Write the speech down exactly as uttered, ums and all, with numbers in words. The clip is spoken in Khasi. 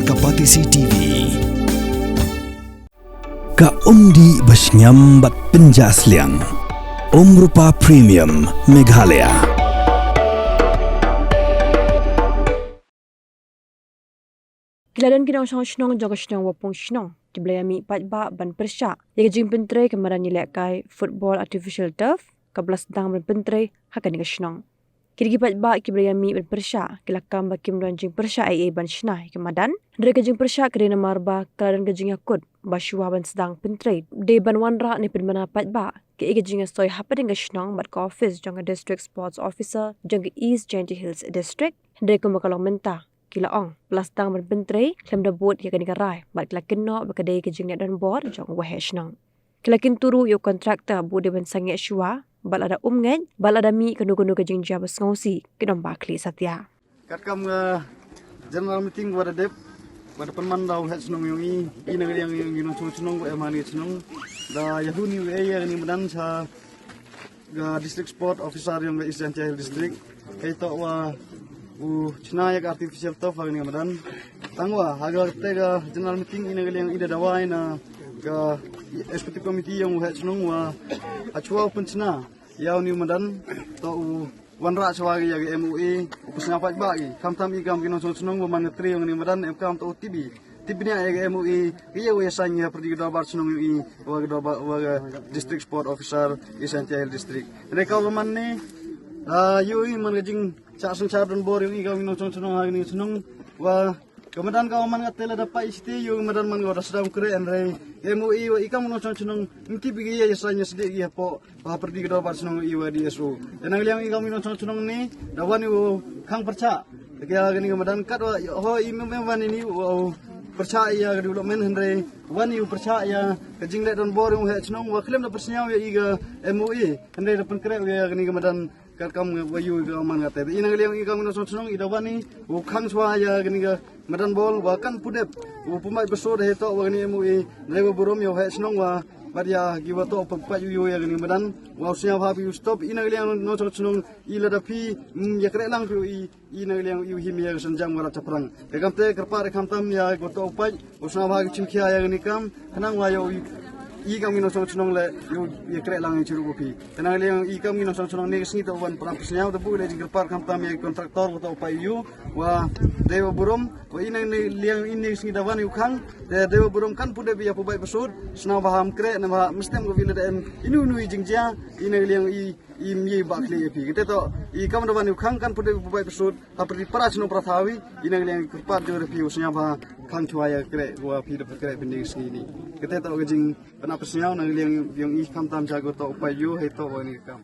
Ka Patisi T V. Ka umdih ba shngiam bad pynjah sliang. Umrupa Premium Meghalaya. Ki la don ki nongshong shnong jong ka shnong Wapung Shnong kiba la ïa mih paidbah ban pyrshah ïa ka jingpyntrei ka madan ïalehkai football artificial turf kaba la sdang ban pyntrei ha kane ka shnong. Ki dei ki paidbah kiba la ïa mih ban pyrshah, ki la kam ba kim don jingpyrshah ei ei ban shna ïa ka madan. Hynrei ka jingpyrshah ka dei namar ba ka la don ka jingïakut ba shuwa ban sdang pyntrei dei ban wanrah ne pynbna paidbah kaei ka jingïasoi hapdeng ka shnong bad ka office jong ka District Sports Officer jong ka East Jaintia Hills District. Hynrei kumba ka long mynta, ki la ong ba la sdang ban pyntrei khlem da bud ïa kane ka rai bad ki la kynnoh ba ka dei ka jingleh donbor jong u waheh shnong. Ki la kyntu ruh ïa u contractor ba u dei ban sangeh shuwa bad lada um ngeit bad lada mih kano kano ka jingjia ba sngewsih, kin ym bah khlieh satia. Katkam ka general meeting ba da dep, ba da pynman da u head shnong jong i, i na ka liang jong i nongshong shnong ba em ha kane ka shnong, da ïa hun ïa u ei ïa kane ka madan sha ka District Sport Officer jong ka East Jaintia Hills District. Kaei toh wa u shna ïa ka artificial turf ha kane ka madan. Tangwa ha kata ka general meeting i na ka liang i da dawa ïa na ka executive committee jong u head shnong wa hashwa u pynshna ïa une u madan, toh u wanrah shuwa ïa ka M O A, u pynsngew paidbah ki. Khamtam i kam ki nongshong shnong ba man ka trei jong une u madan, em kam toh u tip i. Tip bniah ïa ka M O A, ïa u ïa sign ïa pyrdi ka dorbar shnong ïa i, wa ka dorbar, wa ka District Sport Officer, East Jaintia Hills District. Hynrei ka ba man ne, ah, ïa u i man ka jingshah synshar donbor ïa u i kam ki nongshong shnong ha kane ka shnong, wa ka madan ka ba man ka te lada pait shatei ïa u i madan man ka ba da sdang khreh, hynrei ka M O A wa i kam ki nongshong shnong, ym tip i ïa ïa sign ïa sdie i hapoh ba ha pyrdi ka dorbar shnong i wa D S O. Te na ka liang i kam ki nongshong shnong ne, da wan i u khang pyrshah ïa kane ka madan katwa, ho i mem mem wan i ni u pyrshah ïa ka development, hynrei wan i u pyrshah ïa ka jingleh donbor ïa u head shnong wa khlem da pyrsngew ïa i ka M O A, hynrei da pynkhreh ïa kane ka madan katkam wa ïa u i ka man kata. I na ka liang i kam ki nongshong shnong i da wan i u khang shuwa ïa kane ka madan bol wa kan pudep u pynbeit basud ha ïa toh wa kane M O A, hynrei wa burom ïa u head shnong wa bad ïa ki wa toh pynbeit ïa u ïa kane madan, wa u sngewbha phi u stop. I na ka liang nongshong shnong i lada phi, mm, ïa khreh lang phi u i, i na ka liang i u him ïa ka synjam wa rat shaphrang. Te kamte kyrpad khamtam ïa ko toh u pait, u sngewbha ki chimkhia ïa kane kam, khnang wa ïa u i kam ki nongshong shnong le ïa u ïa khreh lang ïa chirup u phi. Te na ka liang i kam ki nongshong shnong ne ka sngi toh wan pynap pynsngew, te buh le jingkyrpad khamtam ïa ki contractor ko toh u pait ïa u, wa dei wa burom, wa i na ka liang i ne ka sngi da wan ïa u khang, te dei wa burom kan pudep ïa pynbeit basud, sngewbha ham khreh, ne bha mstem ko phi le da em inu inu i jingjia, i na ka liang i, i mih ba khlieh ïa phi. Kate toh i kam da wan ïa u khang kan pudep ïa pynbeit basud ha pyrdi para shnong para thaw i, i na ka liang i kyrpad jong phi u sngewbha khang shuwa ïa khreh wa phi da khreh bynta ka sngi ni. Kate toh ka jingpynap pynsngew na ka liang jong i khamtam sha ko toh u pait ïa u ha ïa toh wa kane ka kam.